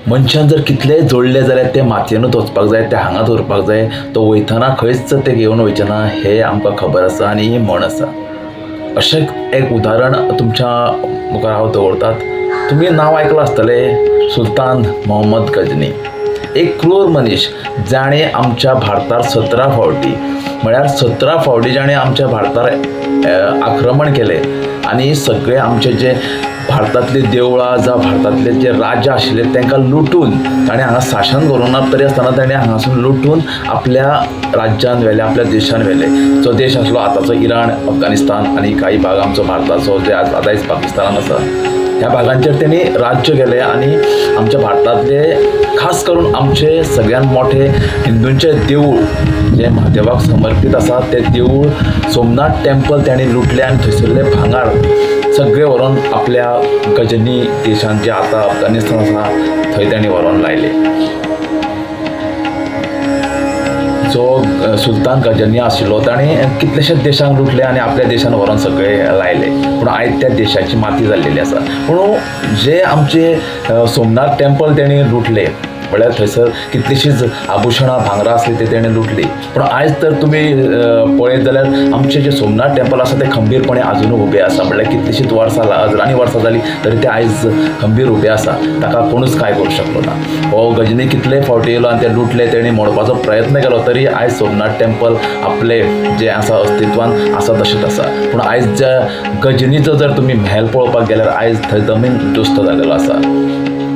मनशान जर कितलेंय जोडलें जाल्यार तें मातयेनूच वचपाक जाय, तें हांगाच उरपाक जाय. तो वयतना खंयच तें घेवन वयचें ना हें आमकां खबर आसा आनी ही म्हण आसा. अशें एक उदाहरण तुमच्या मुखार हांव दवरतात. तुमी नांव आयकलां आसतलें, सुलतान मोहम्मद गजनी, एक क्रूर मनीस जाणें आमच्या भारतार 17 फावटी, म्हळ्यार 17 फावटी जाणें आमच्या भारतार आक्रमण केलें आनी सगळे आमचे जे भारतांतली देवळां जावं भारतांतले जे राजा आशिल्ले तांकां लुटून ताणें हांगा शासन करूंक ना, तरी आसतना ताणें हांगासून लुटून आपल्या राज्यान व्हेले, आपल्या देशान व्हेले. जो देश आसलो आतांचो इराण, अफगाणिस्तान आनी काही भाग आमचो भारताचो जे आज आतांच पाकिस्तानान आसा, ह्या भागांचेर तेणी राज्य केलें. आनी आमच्या भारतांतले, खास करून आमचे सगळ्यात मोठे हिंदूंचें देवूळ जें म्हादेवाक समर्पीत आसा, तें देवूळ सोमनाथ टेम्पल तेणी लुटलें आनी थंयसरलें भांगार सगळें व्हरोन आपल्या गजनी देशान, जें आतां अफगाणिस्तान आसा, थंय तेणी व्हरोन लायलें. जो सुलतान गजनी आशिल्लो ताणें कितलेशेच देशांक लुटले आनी आपल्या देशान व्हरोन सगळे लायले, पूण आयज त्या देशाची माती जाल्लेली आसा. पूण जे आमचे सोमनाथ टेम्पल तेणी लुटले, म्हळ्यार थंयसर कितलींशींच आभुशणां भांगरां आसलीं ते तेणें लुटली, पूण आयज तर तुमी पळयत जाल्यार आमचें जें सोमनाथ टेम्पल आसा तें खंबीरपणे आजुनूय उबें आसा. म्हळ्यार कितलींशींच वर्सां, हजरांनी वर्सां जालीं तरी तें आयज खंबीर उबें आसा. ताका कोणूच कांय करूं शकलो ना. हो गजनी कितले फावटी येयलो आनी ते लुटले, तेणी मोडपाचो प्रयत्न केलो, तरी आयज सोमनाथ टेम्पल आपलें जें आसा अस्तित्वान आसा तशेंच आसा. पूण आयज ज्या गजनीचो जर तुमी म्हेल पळोवपाक गेल्यार आयज थंय जमीन दुस्त जालेलो आसा.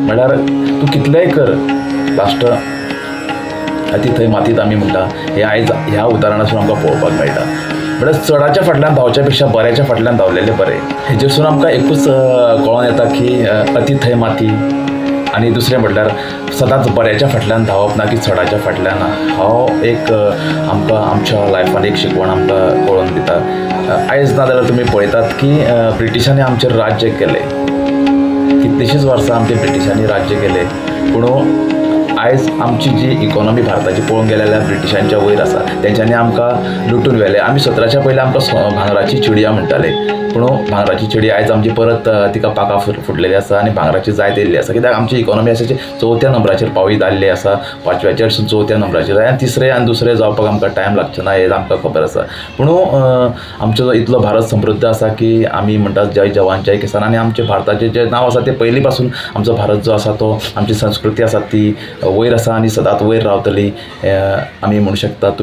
म्हळ्यार तूं कितलेंय कर, लास्ट ती थंय मातीत आमी म्हणटा. हें आयज ह्या उदाहरणासून आमकां पळोवपाक मेळटा. म्हळ्यार चडाच्या फाटल्यान धांवच्या पेक्षा बऱ्याच्या फाटल्यान धांवलेलें बरें. हेजेरसून आमकां एकूच कळोन येता की अती थंय माती, आनी दुसरें म्हटल्यार सदांच बऱ्याच्या फाटल्यान धांवप, ना की चडाच्या फाटल्यान. हो एक आमकां आमच्या लायफान एक शिकवण आमकां कळोवन दिता. आयज ना जाल्यार तुमी पळयतात की ब्रिटिशांनी आमचेर राज्य केलें, कितलींशींच वर्सां आमचे ब्रिटिशांनी राज्य केलें, पूण आयज आमची जी इकॉनॉमी भारताची पळोवंक गेले जाल्यार ब्रिटिशांच्या वयर आसा. तेंच्यांनी आमकां लुटून व्हेले. आमी 17च्या पयलीं आमकां भांगराची चिडया म्हणटाले, पूण भांगराची चिडी आयज आमची परत तिका पाखां फुटलेली आसा आनी भांगराची जायत येयल्ली आसा. कित्याक आमची इकॉनॉमी आसा ती चवथ्या नंबराचेर पावयत आयिल्ली आसा, पांचव्याचेर चवथ्या नंबराचेर, आनी तिसरें आनी दुसरें जावपाक आमकां टायम लागचो ना हें आमकां खबर आसा. पूण आमचो इतलो भारत समृद्ध आसा की आमी म्हणटात जय जवान जय किसान, आनी आमचें भारताचें जें नांव आसा तें पयलीं पासून आमचो भारत जो आसा तो आमची संस्कृती आसा ती वयर आसा आनी सदांच वयर रावतली आमी म्हणू शकता.